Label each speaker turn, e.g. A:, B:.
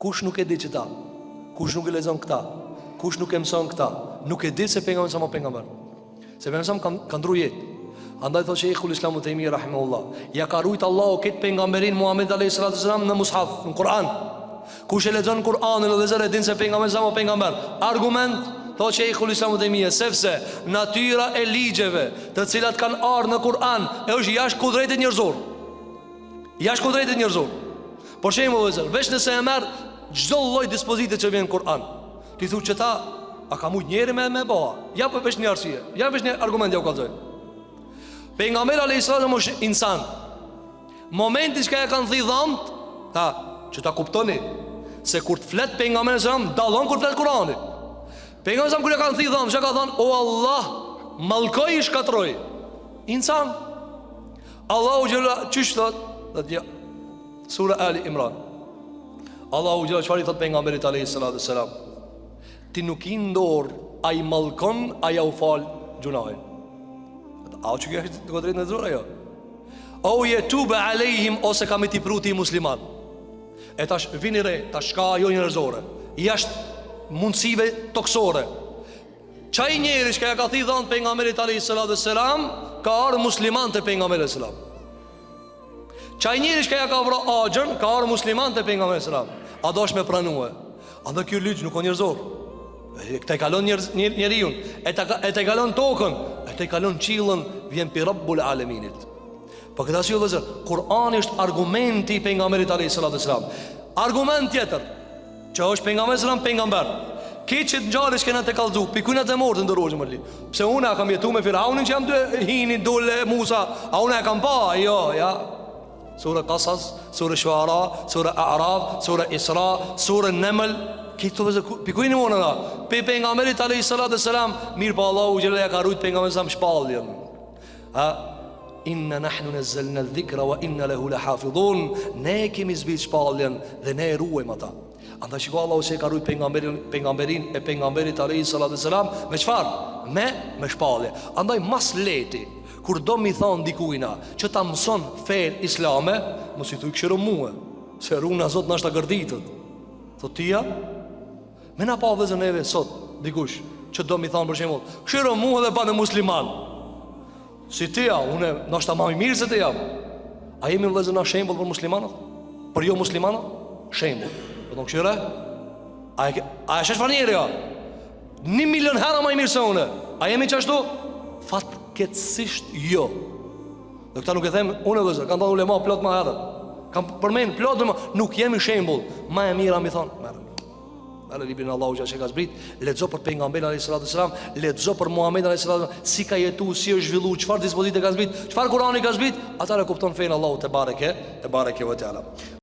A: Kush nuk e di qëta? Kush nuk e lexon këta? Kush nuk e mëson këta? Nuk e di se pejgamberi sa pejgamber. Se pejgamberi sa ka ka ndru jetë. Andaj thotë Sheikhul Islam Ibn Taymiyyah rahimahullah, ja ka rujt Allahu këtë pejgamberin Muhammed alayhi salatu wasalam në mushaf, në Kur'an. Kush e lexon Kur'anin vëllezër e din se pejgamberi sa pejgamber. Argument thotë Sheikhul Islam Ibn Taymiyyah sepse natyra e ligjeve të cilat kanë ardhur në Kur'an e është jashtë kudretit njerëzor. Jashtë kudretit njerëzor. Për shembull, vëllezër, veç nëse e merr çdo lloj dispozite që vjen në Kur'an, ti thu qëta a ka mujt njeri me me ba? Ja po veç një arsye, ja veç një argument jau kallzoj. Pejgamberi alayhis salam është insan. Momentin që ja kanë thi dhamt, ta që ta kuptoni se kur të flet pejgamberi alayhis salam dallon kur flet Kur'ani. Pejgamberi alayhis salam kur ja kanë thi dhamt, çka ka thënë? O Allah, mallkoj shkatrroj. Insan. Allahu xhela qysh thot? Dhe t'ja Sura Ali Imran. Allahu xhela çfarë i thot pejgamberit alayhi salatu selam? Ti nuk ki n'dorë a i mallkon a jau fal gjunahin. A o që kjo është të drejtë në zorë ajo? Eu jetube alejhim ose ka me t'i pru ti musliman. E tash vini re, tash çka jo njerëzore. Jashtë mundësive toksore. Qaj njeri që ja ka thi dhamt pejgamberit alayhi salatu selam, ka ardhur musliman te pejgamberi alayhi salam. Qaj njeri që ja ka vra axhën, ka ardhur musliman te pejgamberi alayhi salam. A dosh me pranue? A do kjo ligj nuk o njerëzor? E tejkalon njerëz njeriun, e ta e tejkalon tokën, e tejkalon qiellën, vjen pi Rabbul Aleminit. Po këtë arsye vëllezër, Kur'ani është argumenti i pejgamberit alayhi salatu selam. Argument tjetër, Që është pejgamberi selam pejgamber. Këtë qët ngjarje që kena të kallzu, pi kujna të morë të nderuar xhematli. Pse unë a kam jetu me Firaunin që jam tu hini dole Musa, a unë e kam pa? Jo, ja. Sura Qasas, sura Shuara, sura A'raf, sura Isra, sura Neml, këto vëllezër pi kujna morën na? Pi pejgamberit alayhi salatu selam, mirëpo Allahu xhela ja ka rujt pejgamberit selam shpalljen. Ha Inna nahnu nazzalna dhikra wa inna lahu lahafidhun. Ne kemi zbrit shpalljen dhe ne e ruajmë ata. Andaj shiko Allahu se e ka rujt pejgamberin, pejgamberin e pejgamberit alayhi salatu selam me çfarë? Me me shpallje. Andaj mas lehti kur do mi thon dikujna që ta mëson fenë islame, mos i thuj kshyr mua, se runa Zot nashta gërditet. Thot ti ja? Me na pa vëllezër neve sot dikush që do mi thon për shembull, kshyr mua dhe bane musliman. Si ti ja, unë ndoshta ma i mirë se ti jam. A jemi vëllezër na shembull për muslimanët? Për jo muslimanët? Shembull. Po don kshyre? A e a e sheh çfarë njeri ja? Një milion herë ma i mirë se unë. A jemi qashtu? Fatkeqësisht jo. Dhe këta nuk e them unë vëllezër, kanë thënë ulema plot më herët. Kanë përmend plot më, nuk jemi shembull. Ma e mira mi thon, merr. Merre librin e Allahut që ka zbrit, lexo për pejgamberin alayhis salatu selam, lexo për Muhamedin alayhis salatu si ka jetu, si është zhvillu, çfarë dispozite ka zbrit, çfarë Kurani ka zbrit, atëherë kupton fenë Allahu tebareke, tebareke ve teala.